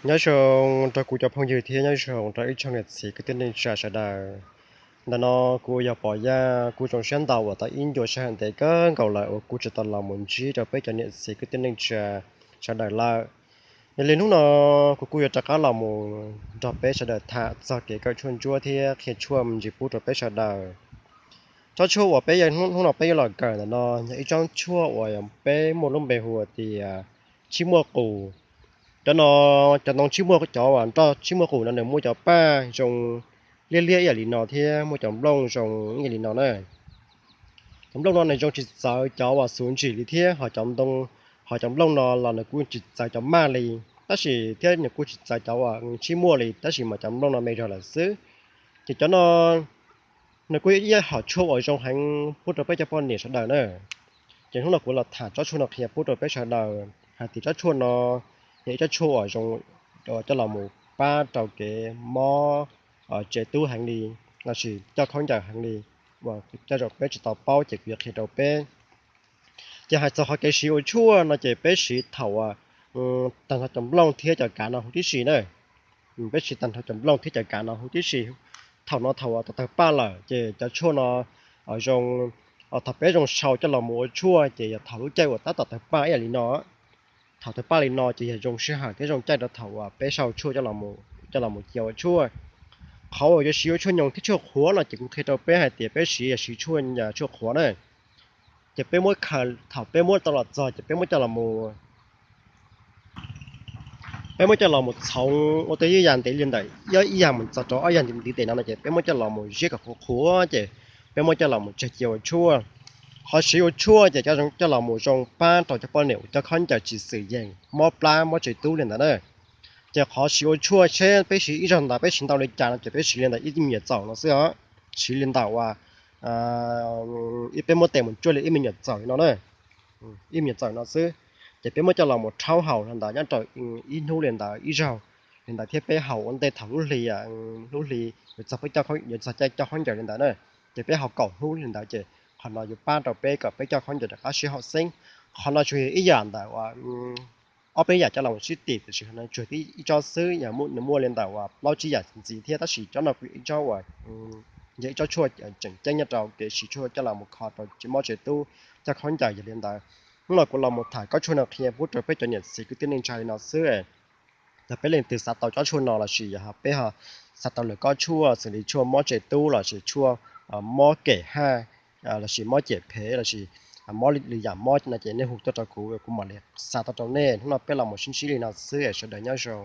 Nyob zoo rau kuv cov phooj ywg thiab nyob zoo rau ib tsoom niam txiv kwv tij neej tsa sawv daws. Ntawm no kuv yog Pov Yaj, kuv zoo siab ntau uas tau ib ncua sij hawm ntev kawg nkaus lawm uas kuv tsis tau los mus ntsib rau peb cov niam txiv kwv tij neej tsa sawv daws lawm. Yog li hnub no kuv kuj yuav rov qab los mus nrog peb sawv daws tham txog kev kawm tshuaj ntsuab thiab qhia tshuaj me ntsis pub rau peb sawv daws. Tsob tshuaj uas peb hnub no peb yuav los kawm ntawm no yog ib tsob tshuaj uas peb muaj lub npe hu tias tsib muaj qus. Cov no, cov ntoo tsib muaj, cov uas nroj tsib muaj qus no nws muaj cov paj zoo liab liab ib yam li no thiab muaj cov nplooj zoo ib yam li no na. Cov nplooj no nws zoo tsis txawv cov uas xuv ntsim li thiab ho cov ntoo, ho cov nplooj no los nws kuj tsis txawv cov maj li, tab sis thiab nws kuj tsis txawv cov uas tsib muaj li, tab sis mas cov nplooj no me zog lawm xwb. Ces cov no nws kuj yog ib hom tshuaj uas zoo heev pub rau peb cov poj niam sawv daws na. Ces hnub no kuv los tham tsob tshuaj no qhia pub rau peb sawv daws hais tias tsob tshuaj no yog ib tsob tshuaj uas zoo coj los mus pab rau kev mob tsev tub heev li, lossis coj khaub ncaws heev li, uas coj zoo peb tsis tau paub ces kuv yuav qhia rau peb. Ces hais txog qhov kev siv ua tshuaj no ces peb siv thaum tag nrho cov nplooj thiab cov kav no huv tib si na. Peb siv tag nrho cov nplooj thiab cov kav no huv tib si. Thaum no thaum uas tawg paj lawm ces cov tshuaj no zoo, thaum peb zoo sau coj los mus ua tshuaj ces yog thaum lub caij uas tab tom tawg paj ib yam li no. Thaum tawg paj li no ces yog zoo sij hawm thiab zoo caij rau thaum uas peb sau tshuaj coj los cia ua tshuaj. Qhov uas yuav siv ua tshuaj nyoos thiab tshuaj qhuav no ces kuv qhia rau peb hais tias peb siv yog siv tshuaj, tshuaj qhuav na. Ces peb muab khaws, thaum peb muab tau los txog ces peb muab coj los mus, peb muab coj los mus txhoov ua tej ib yam ntev li ntawm ib yam mus txog rau ob yam ntiv tes no no ces peb muab coj los mus ziab kom qhuav qhuav ces peb muab coj los mus tseg cia ua tshuaj. Qhov siv ua tshuaj ces coj los mus zoo pab rau cov poj niam uas coj khaub ncaws tsis xwm yees, mob plab mob tsev tub li ntawd na. Ces qhov siv ua tshuaj seb peb siv ib zaug ntawd peb siv ntau li cas no ces peb siv li ntawm ib me nyuam txaum no xwb os. Siv li ntawm uas ib, peb muab tes mus tsuaj li ib me nyuam txaum li no na, ib me nyuam txaum no xwb. Ces peb muab coj los mus rhaub haus li ntawd nyob rau ib hnub li ntawd ib zaug li ntawd thiab peb haus ua ntej thaum lub hli, lub hli yuav txog peb, yuav txog caij coj khaub ncaws li ntawd na. Ces peb haus kaum hnub li ntawd ces qhov no yuav pab rau peb kom peb coj khaub ncaws rov qab sib haum xeeb. Qhov no tsuas yog ib yam ntawm uas ob peb yam coj los sib tim, tiam sis qhov no tsuas yog ib tsob xwb, yog nws muaj li ntawm uas plaub tsib yam ntxiv thiab, tab sis tsob no kuj yog ib tsob uas yog ib tsob tshuaj tseem ceeb nyob rau kev siv tshuaj coj los mus kho rau tsev mob tsev tub, coj khaub ncaws yog li ntawd. Hnub no kuv los mus tham kob tshuaj no qhia pub rau peb cov niam txiv kwv tij neej tsa li no xwb. Yog peb leej twg xav tau tsob tshuaj no lossis yog peb ho xav tau lwm kob tshuaj xws li tshuaj mob tsev tub lossis tshuaj mob kem haj lossis mob cem phem lossis mob lwm yam mob no ces nej hu tuaj rau kuv, kuv mam li xa tuaj rau nej. Hnub no peb los mus sib ntsib li no xwb, sawv daws nyob zoo.